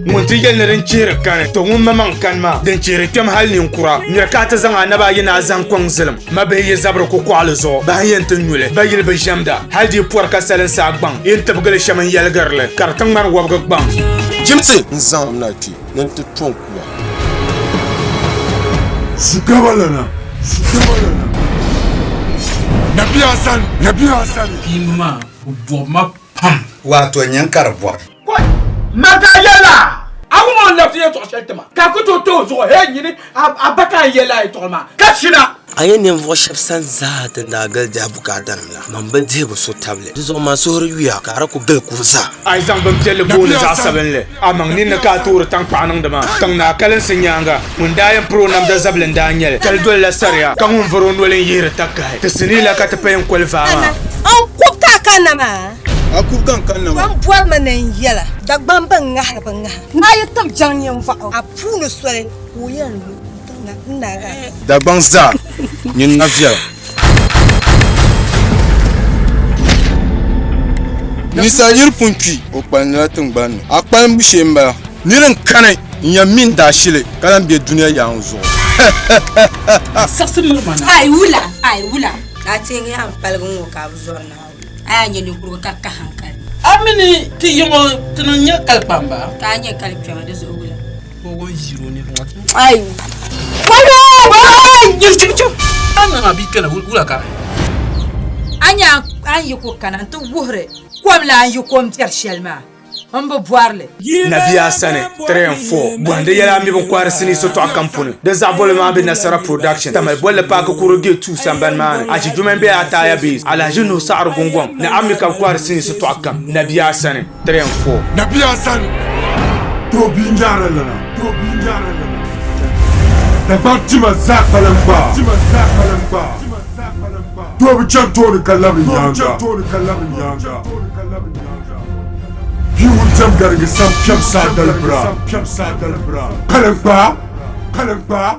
Ŋun ti yɛli ni din chihiri kani, to ŋun maŋmaŋ kani maa, din chihiri kpɛm hal ninkura. Miri ka a ti zaŋ a naba ayi ni a zaŋ kɔŋ zilim. Mabihi yi zabiri kukɔɣili zuɣu, bahi yɛn ti nyu li, ba yili bi ʒɛmda. Hal di yi pɔri ka salinsi a gbaŋ, yi ni tibigi li shɛm n-yɛligiri li, ka di ti ŋmani wɔbigi gbaŋ. Jimsi! N zaŋ na kpe ni n ti to n kuba. Shugaba lana, shugaba lana. Nabi Hassan, Nabi Hassan. Kpiimba maa, bɛ bɔbi ma pam. Wato nyɛ ka di bɔbi. Kɔi, man ka a yɛla a wum o ni labisi yɛtɔɣ shɛli ti ma, ka a ku tooi ti o zuɣu, hee nyini a ba ka a yɛl a yɛtɔɣili maa ka shina. A nya ninvuɣ shɛb sani zaa ti ni daa gili dihi bukaatanim la, man bi dihi bi so tabili. Di zuɣu man suhuri yuya ka a di ku gili kuɣ zaa. A yi zaŋ bin piɛlli booni zaɣ sabinli, a maŋ ninni ka a toori taŋkpaɣu niŋdi maa. Tiŋ naa kalinsi nyaaŋa, ŋun daa yɛn piri o namda zabili n-daa nyɛ li. Kali dolila saria, ka ŋun vɔr o noli n-yihiri takahi. Ti sinii la ka ti paya n-koli vaa maa. N kub ka a kanna maa. A kub ka n kanna maa. N bɔri mi ni n yɛla. Dagbamba bɛn ŋahiri bɛ ŋaha. Ni a yi tib jaŋ ninvuɣu, a puuni soli ka o yɛn lu Dagbaŋ zaa nyin na viɛla. Ninsal yiri pun kpi, o kpalimla tiŋgbani ni. A kpalimbu shee m-bala. Nir n-kani n-yɛn mi n daashili ka lan be dunia yaŋ zuɣu. Saɣisi miri ma na. Ai wula, ai wula. Ka a teegi a ni paligi ŋ-ŋɔ ka a bi zɔri Naawuni. A yaa nyɛ ninkurigu ka ka hankali. A mi ni ti yiŋɔ ti niŋ nyɛ kali kpamba. Ka a nyɛ kali kpɛma di zuɣu wula. A nya a ni yi ku kana nti wuhiri kom la a ni yi kom biɛri shɛli maa, m bi bɔri li. Nabia sani, 3 and 4, bɔhindi yɛla a mi bin kɔhiri sinii sotɔɣu kam puuni. Di zaɣ boli maa be Nasara Production, Tamale bolli paaki kuri gate 2 sambani maa ni. Achi Jumai m-be Ataaya Base, Alhaji Nuhu Saɣiri Gungɔŋ ni a mi ka bɛ kɔhiri sinii sotɔɣu kam. Nabia sani. 3 and 4. Nabia sani to bi nyaara lana to bi nyaara lana Dagbaŋ tima zaa kpalim gba tima zaa kpalim gba To bi chani tooni ka labi nyaaŋa Bia ŋun diɛm garingi sam kpɛm saa dalibira kpalim gba kpalim gba.